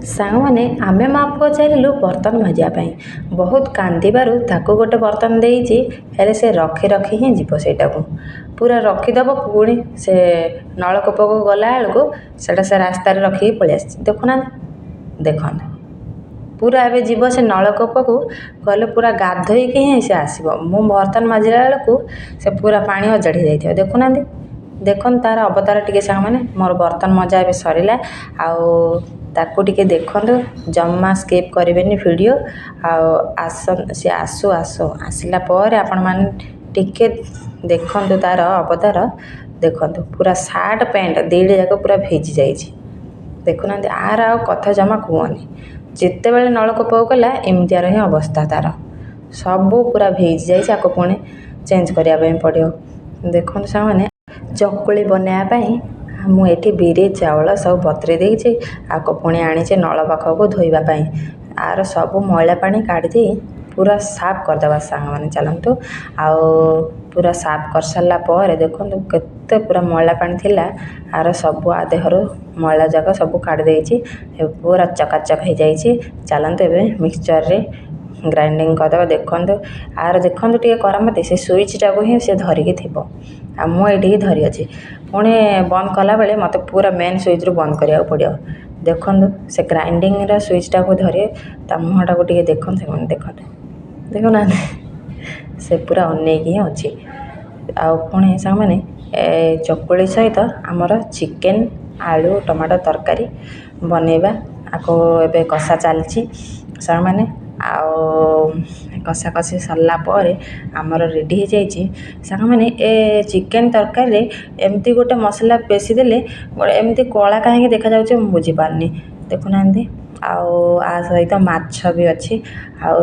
ସାଙ୍ଗମାନେ, ଆମେ ମା ପୁଅ ଚାଲିଲୁ ବର୍ତ୍ତନ ମାଜିବା ପାଇଁ। ବହୁତ କାନ୍ଦିବାରୁ ତାକୁ ଗୋଟେ ବର୍ତ୍ତନ ଦେଇଛି, ହେଲେ ସେ ରଖି ରଖି ହିଁ ଯିବ। ସେଇଟାକୁ ପୁରା ରଖିଦେବ, ପୁଣି ସେ ନଳକୂପକୁ ଗଲାବେଳକୁ ସେଇଟା ସେ ରାସ୍ତାରେ ରଖିକି ପଳେଇ ଆସିଛି। ଦେଖୁନାହାନ୍ତି, ଦେଖନ୍ତୁ, ପୁରା ଏବେ ଯିବ ସେ ନଳକୂପକୁ। ଗଲେ ପୁରା ଗାଧୋଇକି ହିଁ ସେ ଆସିବ। ମୁଁ ବର୍ତ୍ତନ ମାଜିଲା ବେଳକୁ ସେ ପୁରା ପାଣି ଅଜାଡ଼ି ହେଇଯାଇଥିବ। ଦେଖୁନାହାନ୍ତି, ଦେଖନ୍ତୁ ତା'ର ଅବତାର ଟିକେ। ସାଙ୍ଗମାନେ, ମୋର ବର୍ତ୍ତନ ମଜା ଏବେ ସରିଲା, ଆଉ ତାକୁ ଟିକେ ଦେଖନ୍ତୁ, ଜମା ସ୍କିପ୍ କରିବେନି ଭିଡ଼ିଓ। ଆଉ ଆସ, ସେ ଆସୁ ଆସୁ, ଆସିଲା ପରେ ଆପଣମାନେ ଟିକେ ଦେଖନ୍ତୁ ତା'ର ଅବତାର। ଦେଖନ୍ତୁ, ପୁରା ସାର୍ଟ ପ୍ୟାଣ୍ଟ ଦୁଇଟା ଯାକ ପୁରା ଭିଜି ଯାଇଛି। ଦେଖୁନାହାନ୍ତି ଆର ଆଉ କଥା ଜମା କୁହନି। ଯେତେବେଳେ ନଳକୂପକୁ ଗଲା, ଏମିତିଆର ହିଁ ଅବସ୍ଥା ତା'ର, ସବୁ ପୁରା ଭିଜି ଯାଇଛି। ଆକୁ ପୁଣି ଚେଞ୍ଜ କରିବା ପାଇଁ ପଡ଼ିବ। ଦେଖନ୍ତୁ ସାଙ୍ଗମାନେ, ଚକୁଳି ବନାଇବା ପାଇଁ ମୁଁ ଏଠି ବିରି ଚାଉଳ ସବୁ ବତୁରେଇ ଦେଇଛି। ଆକୁ ପୁଣି ଆଣିଛି ନଳ ପାଖକୁ ଧୋଇବା ପାଇଁ। ଆର ସବୁ ମଇଳା ପାଣି କାଢ଼ିଦେଇ ପୁରା ସାଫ କରିଦେବା। ସାଙ୍ଗମାନେ, ଚାଲନ୍ତୁ। ଆଉ ପୁରା ସାଫ କରିସାରିଲା ପରେ ଦେଖନ୍ତୁ କେତେ ପୁରା ମଇଳା ପାଣି ଥିଲା ଆର, ସବୁ ଆ ଦେହରୁ ମଇଳା ଯାକ ସବୁ କାଢ଼ି ଦେଇଛି। ପୁରା ଚକାଚକ ହେଇଯାଇଛି। ଚାଲନ୍ତୁ, ଏବେ ମିକ୍ସଚରରେ ଗ୍ରାଇଣ୍ଡିଙ୍ଗ କରିଦେବା। ଦେଖନ୍ତୁ ଆର, ଦେଖନ୍ତୁ ଟିକେ କରାମତି। ସେ ସୁଇଚ୍ଟାକୁ ହିଁ ସେ ଧରିକି ଥିବ, ଆଉ ମୁଁ ଏଇଠିକି ଧରି ଅଛି। ପୁଣି ବନ୍ଦ କଲାବେଳେ ମୋତେ ପୁରା ମେନ୍ ସୁଇଚ୍ରୁ ବନ୍ଦ କରିବାକୁ ପଡ଼ିବ। ଦେଖନ୍ତୁ, ସେ ଗ୍ରାଇଣ୍ଡିଙ୍ଗର ସୁଇଚ୍ଟାକୁ ଧରି ତା ମୁହଁଟାକୁ ଟିକେ ଦେଖନ୍ତୁ। ସେମାନେ ଦେଖନ୍ତୁ, ଦେଖୁନାହାନ୍ତି, ସେ ପୁରା ଅନେଇକି ହିଁ ଅଛି। ଆଉ ପୁଣି ସାଙ୍ଗମାନେ, ଏ ଚକୁଳି ସହିତ ଆମର ଚିକେନ୍ ଆଳୁ ଟମାଟୋ ତରକାରୀ ବନେଇବା। ଆକୁ ଏବେ କଷା ଚାଲିଛି ସାଙ୍ଗମାନେ। ଆଉ କଷା କଷି ସରିଲା ପରେ ଆମର ରେଡ଼ି ହେଇଯାଇଛି। ସାଙ୍ଗମାନେ, ଏ ଚିକେନ୍ ତରକାରୀରେ ଏମିତି ଗୋଟେ ମସଲା ପେଶି ଦେଲେ, ଏମିତି କଳା କାହିଁକି ଦେଖାଯାଉଛି ମୁଁ ବୁଝିପାରୁନି। ଦେଖୁନାହାନ୍ତି। ଆଉ ଆ ସହିତ ମାଛ ବି ଅଛି। ଆଉ